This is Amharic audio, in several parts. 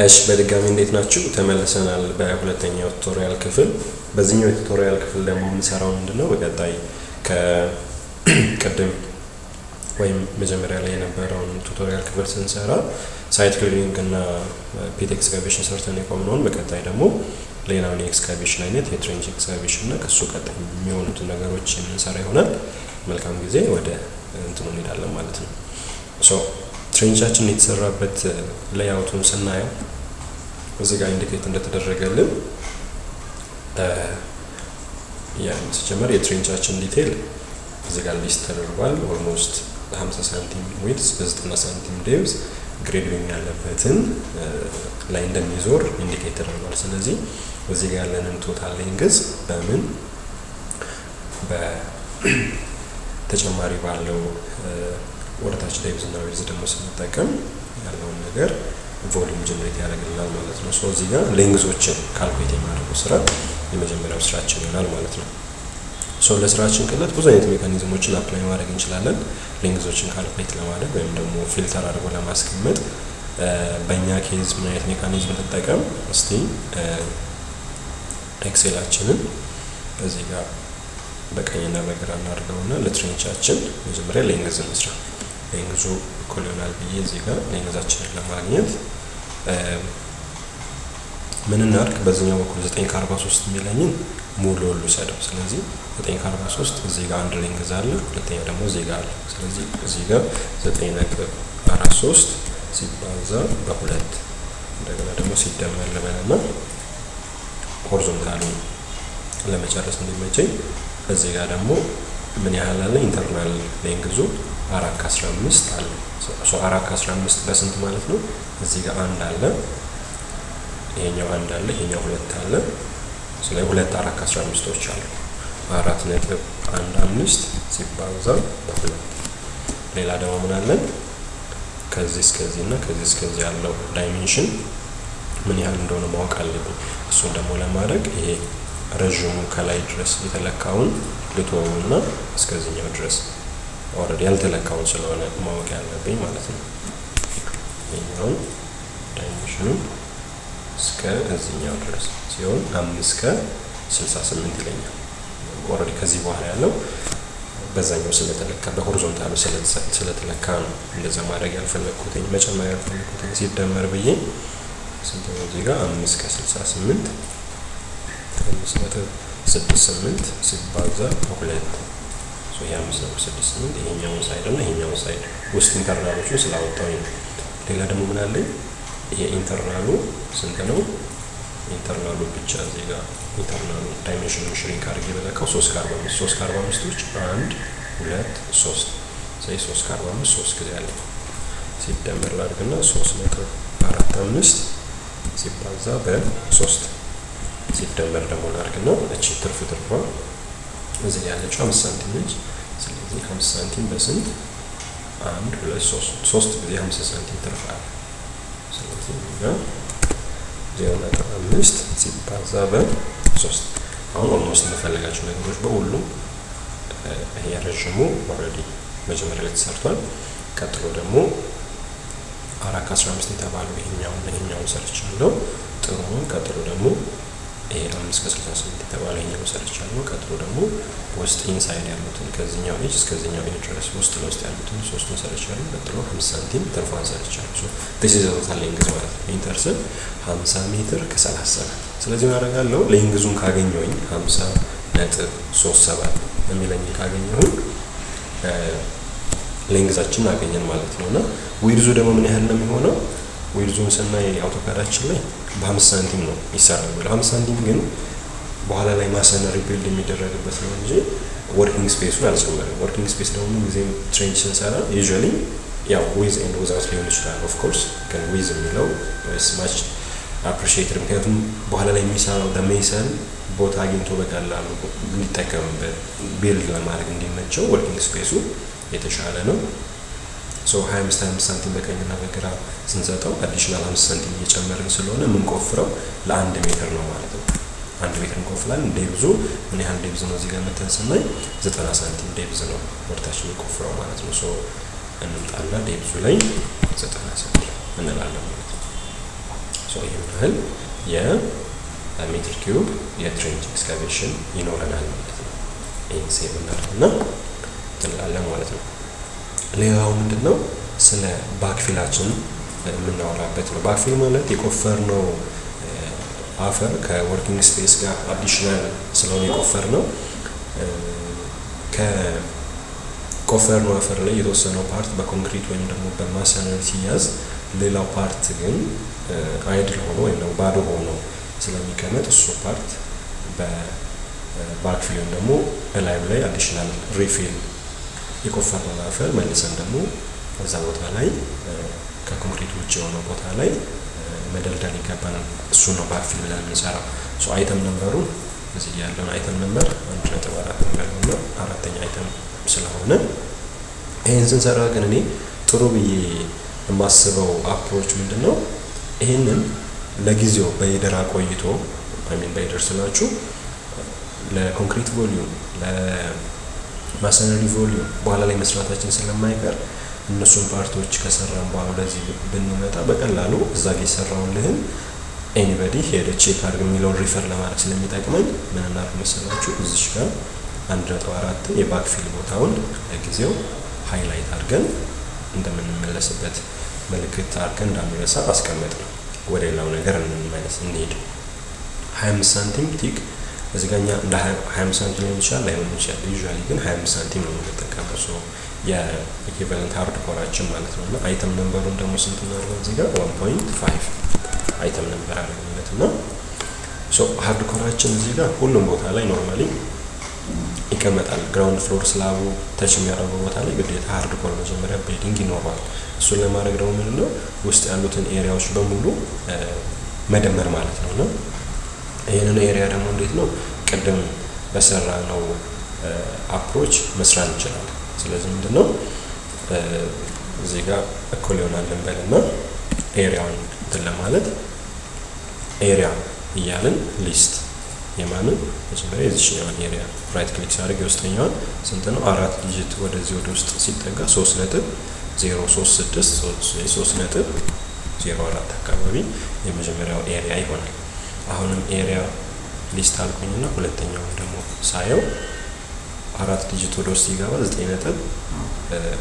እሺ በድጋሚ እንዴት ናችሁ? ተመልሰናል በሁለተኛው tutorial ክፍል። በዚህኛው የ tutorial ክፍል ደግሞ የምንሰራው ምንድነው? በቀጣይ ከቅድም ወይም መጀመሪያ ላይ የነበረውን tutorial ክፍል ስንሰራ site clearing እና pit excavation ሰርተን የቆምነውን በቀጣይ ደግሞ ሌላውን የ excavation አይነት የ trench excavation እና ከሱ ቀጣይ የሚሆኑትን ነገሮች የምንሰራ ይሆናል። መልካም ጊዜ። ወደ እንትኑ እንሄዳለን ማለት ነው። So trench ኣችን የተሰራበት layout ኡን ስናየው እዚህ ጋር indicate እንደተደረገልን ሲጀመር የ trench ኣችን detail እዚህ ጋር list ተደርጓል። Almost 50 ሳንቲም width በ90 ሳንቲም depth grade beam ያለበትን ላይ እንደሚዞር indicate ተደርጓል። ስለዚህ እዚህ ጋር ያለንን total length በምን በተጨማሪ ባለው ወደታች depth እና width ደግሞ ስንጠቀም ያለውን ነገር volume generate ያደርግልናል ማለት ነው። So እዚህ ጋር length ኦችን calculate የማድረጉ ስራ የመጀመሪያው ስራችን ይሆናል ማለት ነው። So ለስራችን ቅለት ብዙ አይነት mechanism ኦችን apply ማድረግ እንችላለን። Length ኦችን calculate ለማድረግ ወይም ደግሞ filter አድርጎ ለማስቀመጥ በእኛ case ምን አይነት mechanism እንጠቀም? እስቲ Excel ኣችንን እዚህ ጋር በቀኝና በግራ እናድርገውና ለ trench ኣችን መጀመሪያ length እንስራ። Length ኡ እኩል ይሆናል ብዬ እዚህ ጋር length ኣችንን ለማግኘት ምን እናድርግ? በዚህኛው በኩል 9 ከ43 የሚለኝን ሙሉውን ልውሰደው። ስለዚህ 9 ከ43 እዚህ ጋር አንድ length አለ፣ ሁለተኛ ደግሞ እዚህ ጋር አለ። ስለዚህ እዚህ ጋር 9.43 ሲባዛ በሁለት እንደገና ደግሞ ሲደመር ልበልና horizontal ኡን ለመጨረስ እንዲመቸኝ እዚህ ጋር ደግሞ ምን ያህል አለ? Internal length ኡ 4 ከ15 አለ። 4 ከ15 በስንት ማለት ነው? እዚህ ጋር አንድ አለ፣ ይሄኛው አንድ አለ፣ ይሄኛው ሁለት አለ። ስለዚህ ሁለት 4 ከ15ቶች አሉ። 4.15 ሲባዛ በሁለት። ሌላ ደግሞ ምን አለን? ከዚህ እስከዚህ እና ከዚህ እስከዚህ ያለው dimension ምን ያህል እንደሆነ ማወቅ አለብኝ። እሱን ደግሞ ለማድረግ ይሄ ረዥሙ ከላይ ድረስ የተለካውን ልተወውና እስከዚህኛው ድረስ already ያልተለካውን ስለሆነ ማወቅ ያለብኝ ማለት ነው። ይሄኛውን dimension ኑን እስከ እዚህኛው ድረስ ሲሆን 5 ከ68 ይለኛል። Already ከዚህ በኋላ ያለው በዛኛው ስለተለካ በ horizontal ኡ ስለተለካ ነው እንደዛ ማድረግ ያልፈለግኩትኝ፣ መጨመር ያልፈለግኩትኝ። ሲደመር ብዬ ስንት ነው? እዚህ ጋር 5 ከ68፣ 5.68 ሲባዛ በሁለት። ይሄ 5.68 ይሄኛውን side እና ይሄኛውን side ውስጥ internal ኦቹን ስላወጣሁኝ ነው። ሌላ ደግሞ ምን አለኝ? ይሄ internal ኡ ስንት ነው? Internal ኡ ብቻ እዚህ ጋር internal ኡ dimension ኑን shrink አድርጌ በለካው 3 ከ45፣ 3 ከ45ቶች አንድ፣ ሁለት፣ ሶስት። ስለዚህ 3 ከ45 ሶስት ጊዜ አለ። ሲደመር ላድርግና 3.45 ሲባዛ በሶስት። ሲደመር ደግሞ ላድርግና እቺ ትርፍ ትርፏ እዚህ ያለችው 5 ሳንቲም ነች። ስለዚህ 50 ሳንቲም በስንት? አንድ፣ ሁለት፣ ሶስት፣ ሶስት ጊዜ 50 ሳንቲም ትርፍ አለ። ስለዚህ እዚህ ጋር 0.5 ሲባዛ በሶስት። አሁን almost የምፈልጋቸው ነገሮች በሁሉም ይሄ ረዥሙ already መጀመሪያ ላይ ተሰርቷል። ቀጥሎ ደግሞ 4 ከ15 የተባለው ይሄኛውን ይሄኛውን ሰርቻለሁ። ጥሩ ነው። ቀጥሎ ደግሞ ይሄ 5 ከ68 የተባለው ይሄኛውን ሰርቻለሁ። ቀጥሎ ደግሞ ውስጥ inside ያሉትን ከዚህኛው edge እስከዚህኛው edge ድረስ ውስጥ ለውስጥ ያሉትን ሶስቱን ሰርቻለሁ። ቀጥሎ 50 ሳንቲም ትርፏን ሰርቻለሁ። So this is total length ማለት ነው። ሜትር ስል 50 ሜትር ከ37። ስለዚህ ምን አደርጋለሁ? Length ኡን ካገኘሁኝ፣ 50.37 የሚለኝን ካገኘሁኝ length ኣችንን አገኘን ማለት ነው። እና width ኡ ደግሞ ምን ያህል ነው የሚሆነው? Width ኡን ስናይ AutoCAD ኣችን ላይ በ50 ሳንቲም ነው ይሰራል የሚለው። 50 ሳንቲም ግን በኋላ ላይ masonry build የሚደረግበት ነው እንጂ working space ኡን አልጨመረም። Working space ደግሞ ምን ጊዜም trench ስንሰራ usually ያው with and without ሊሆን ይችላል። Of course ግን with የሚለው is much appreciated፣ ምክንያቱም በኋላ ላይ የሚሰራው mason ቦታ አግኝቶ በቀላሉ እንዲጠቀምበት build ለማድረግ እንዲመቸው working space ኡ የተሻለ ነው። So 25 25 ሳንቲም በቀኝና በግራ ስንሰጠው additional 50 ሳንቲም እየጨመርን ስለሆነ የምንቆፍረው ለ1 ሜትር ነው ማለት ነው። 1 ሜትር እንቆፍራለን። Depth ኡ ምን ያህል depth ነው? እዚህ ጋር መተን ስናይ 90 ሳንቲም depth ነው ወደታች የሚቆፍረው ማለት ነው። So እንምጣና depth ኡ ላይ 90 ሳንቲም እንላለን ማለት ነው። So ይህን ያህል የሜትር cube የ trench excavation ይኖረናል ማለት ነው። ይህን save እናድርግና እንላለን ማለት ነው። ሌላው ምንድን ነው? ስለ backfill ኣችን የምናወራበት ነው። Backfill ማለት የቆፈርነው አፈር ከ working space ጋር additional ስለሆነ የቆፈርነው፣ ከቆፈርነው አፈር ላይ የተወሰነው part በ concrete ወይም ደግሞ በ masonry ሲያዝ፣ ሌላው part ግን idle ሆኖ ወይም ደግሞ ባዶ ሆኖ ስለሚቀመጥ እሱ part በ backfill ወይም ደግሞ እላዩ ላይ additional refill የቆፈርነውን አፈር መልሰን ደግሞ እዛ ቦታ ላይ፣ ከኮንክሪት ውጭ የሆነው ቦታ ላይ መደልደል ይገባናል። እሱ ነው backfill ብለን የምንሰራው። So item number ኡ፣ እዚህ ያለውን item number 1.4 እንበለውና አራተኛ item ስለሆነ፣ ይህን ስንሰራ ግን እኔ ጥሩ ብዬ የማስበው approach ምንድን ነው? ይህንን ለጊዜው በይደር አቆይቶ፣ I mean በይደር ስላችሁ ለ concrete volume፣ ለ masonry volume በኋላ ላይ መስራታችን ስለማይቀር፣ እነሱን part ኦች ከሰራን በኋላ ወደዚህ ብንመጣ በቀላሉ እዛ ጋ የሰራውልህን anybody ሄደ check አድርግ የሚለውን refer ለማድረግ ስለሚጠቅመኝ ምን እናድርግ መሰላችሁ? እዚች ጋር 1.4 የ backfill ቦታውን ለጊዜው highlight አድርገን፣ እንደምንመለስበት ምልክት አድርገን እንዳንረሳ አስቀመጥ ነው። ወደ ሌላው ነገር እንመለስ፣ እንሂድ። 25 ሳንቲም thick እዚህ ጋር እኛ እንደ 25 ሳንቲም ሊሆን ይችላል፣ ላይሆን ይችላል። Usually ግን 25 ሳንቲም ነው የምንጠቀመው፣ so የ equivalent hard core ኣችን ማለት ነው። እና item number ኡን ደግሞ ስንት እናድርገው? እዚህ ጋር 1.5 item number አደረግንለት። እና so hard core ኣችን እዚህ ጋር ሁሉም ቦታ ላይ normally ይቀመጣል። Ground floor slab ኡ touch የሚያደርገው ቦታ ላይ ግዴታ hard core መጀመሪያ bedding ይኖረዋል። እሱን ለማድረግ ደግሞ ምንድነው፣ ውስጥ ያሉትን area ዎች በሙሉ መደመር ማለት ነው። እና ይህንን area ደግሞ እንዴት ነው፣ ቅድም በሰራነው approach መስራት እንችላለን። ስለዚህ ምንድነው፣ እዚህ ጋር እኩል ይሆናል እንበልና area ውን እንትን ለማለት area እያልን list የማንን፣ መጀመሪያ የዚችኛዋን area right click ሳደርግ የውስጠኛዋን ስንት ነው? አራት digit ወደዚህ ወደ ውስጥ ሲጠጋ 3.036፣ 3.04 አካባቢ የመጀመሪያው area ይሆናል። አሁንም area list አልኩኝና ሁለተኛውን ደግሞ ሳየው አራት digit ወደ ውስጥ ሲገባ 9.29፣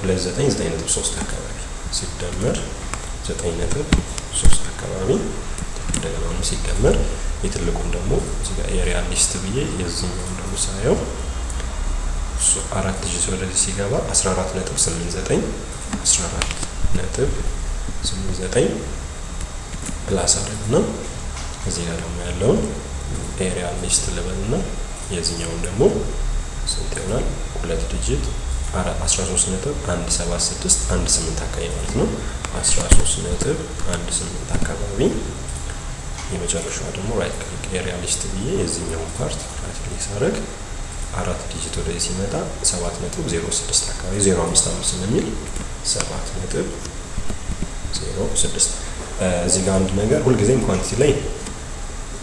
9.3 አካባቢ፣ ሲደመር 9.3 አካባቢ። እንደገና አሁንም ሲደመር የትልቁን ደግሞ እዚህ ጋር area list ብዬ የዚህኛውን ደግሞ ሳየው አራት digit ወደዚህ ሲገባ 14.89፣ 14.89 plus አድርግና እዚህ ጋር ደግሞ ያለውን area list ልበልና የዚህኛውን ደግሞ ስንት ይሆናል? ሁለት digit 13.17618 አካባቢ ማለት ነው። 13.18 አካባቢ። የመጨረሻዋ ደግሞ right click area list ብዬ የዚህኛውን part right click ሳደርግ አራት digit ወደዚህ ሲመጣ 7.06 አካባቢ፣ 055 ስለሚል 7.06። እዚህ ጋር አንድ ነገር፣ ሁልጊዜም quantity ላይ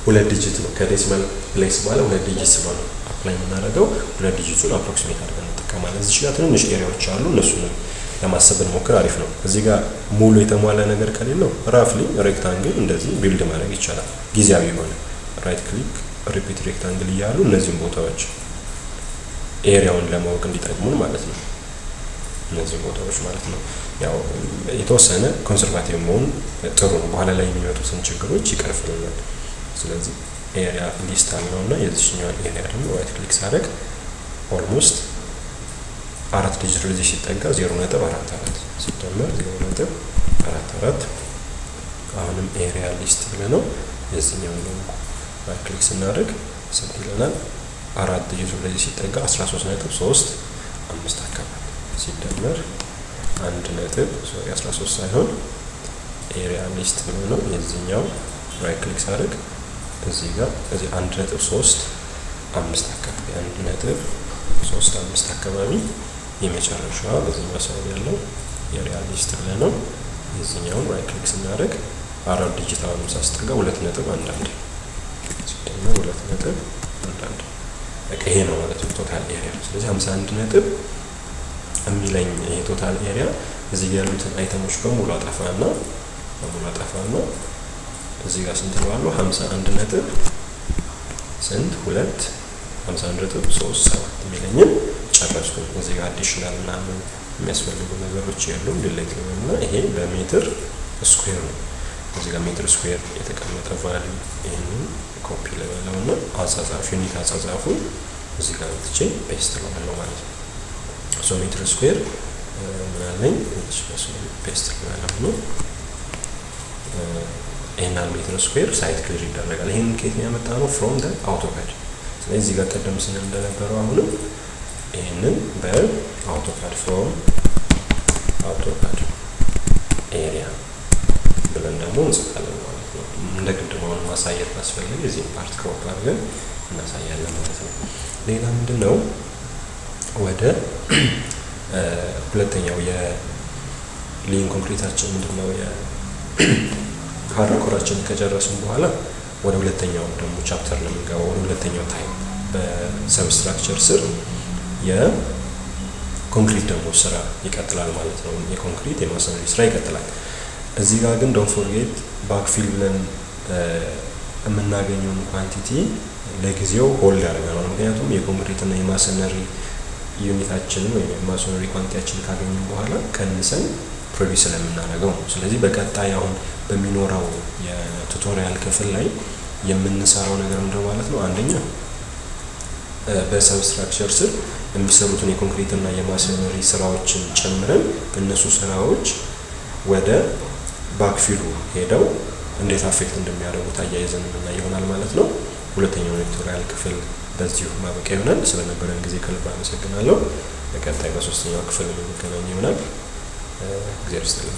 ሁለት digit ነው። ከ decimal place በኋላ ሁለት digit ስለሆነ apply የምናደርገው ሁለት digit ኡን approximate አድርገን እንጠቀማለን። እዚህ ጋር ትንንሽ area ዎች አሉ። እነሱንም ለማሰብ ብንሞክር አሪፍ ነው። እዚህ ጋር ሙሉ የተሟላ ነገር ከሌለው roughly rectangle እንደዚህ build ማድረግ ይቻላል። ጊዜያዊ የሆነ right click repeat rectangle እያሉ እነዚህን ቦታዎች area ውን ለማወቅ እንዲጠቅሙን ማለት ነው። እነዚህ ቦታዎች ማለት ነው። ያው የተወሰነ conservative መሆን ጥሩ ነው። በኋላ ላይ የሚመጡትን ችግሮች ይቀርፍልናል። ስለዚህ area list አለው እና የዚህኛውን area ደግሞ right click ሳደርግ almost አራት digit ወደዚህ ሲጠጋ 0.44፣ ሲደመር 0.44። አሁንም area list ብለህ ነው የዚህኛውን ደግሞ right click ስናደርግ ስንት ይለናል? አራት digit ወደዚህ ሲጠጋ 13.35 አካባቢ፣ ሲደመር አንድ ነጥብ፣ sorry፣ 13 ሳይሆን area list ብሎ ነው የዚህኛው right click ሳደርግ እዚህ ጋር እዚህ 1.35 አካባቢ፣ 1.35 አካባቢ። የመጨረሻዋ በዚህኛው side ያለው area list ብለህ ነው የዚህኛውን right click ስናደርግ አራት digit አሁንም ሳስጠጋ 2.11፣ ሲደመር 2.11። በቃ ይሄ ነው ማለት ነው total area። ስለዚህ 51 ነጥብ የሚለኝ ይሄ total area እዚህ ጋር ያሉትን item ኦች በሙሉ አጠፋና እዚህ ጋር ስንት እለዋለሁ? 51 ነጥብ ስንት ሁለት 51.37 የሚለኝን ጨረስኩኝ። እዚህ ጋር additional ምናምን የሚያስፈልጉ ነገሮች የሉም። Delete ልበልና ይሄ በ meter square ነው። እዚህ ጋር meter square የተቀመጠ value ይህንን ኮፒ ልበለው እና አጻጻፍ unit አጻጻፉ እዚህ ጋር መጥቼ paste እለዋለሁ ማለት ነው። So meter square ምን አለኝ? Paste ልበለው ነው። ይህን ያህል meter square site clear ይደረጋል። ይህን ከየት ያመጣ ነው? From the AutoCAD። ስለዚህ እዚህ ጋር ቀደም ስንል እንደነበረው አሁንም ይህንን በ AutoCAD from AutoCAD area ብለን ደግሞ እንጽፋለን ማለት ነው። እንደ ቅድም አሁን ማሳየት ካስፈለገ የዚህን part crop አድርገን እናሳያለን ማለት ነው። ሌላ ምንድን ነው? ወደ ሁለተኛው የ lean concrete ኣችን ምንድን ነው የ hardcore ኣችንን ከጨረስን በኋላ ወደ ሁለተኛው ደግሞ chapter ነው የምንገባው። ወደ ሁለተኛው type በ substructure ስር የኮንክሪት ደግሞ ስራ ይቀጥላል ማለት ነው። የ concrete የ masonry ስራ ይቀጥላል። እዚህ ጋር ግን don't forget backfill ብለን የምናገኘውን quantity ለጊዜው hold አድርገናል። ምክንያቱም የኮንክሪት እና የ masonry unit ኣችንን ወይም የ masonry quantity ያችንን ካገኘን በኋላ ቀንሰን produce ስለምናደርገው ነው። ስለዚህ በቀጣይ አሁን በሚኖረው የ tutorial ክፍል ላይ የምንሰራው ነገር ምንድነው ማለት ነው? አንደኛ በ substructure ስር የሚሰሩትን የኮንክሪት እና የ masonry ስራዎችን ጨምረን እነሱ ስራዎች ወደ backfill ኡ ሄደው እንዴት affect እንደሚያደርጉት አያይዘን የምናይ ይሆናል ማለት ነው። ሁለተኛው tutorial ክፍል በዚሁ ማበቂያ ይሆናል። ስለነበረን ጊዜ ከልብ አመሰግናለሁ። በቀጣይ በሶስተኛው ክፍል የምንገናኝ ይሆናል። እግዚአብሔር ይስጥልኝ።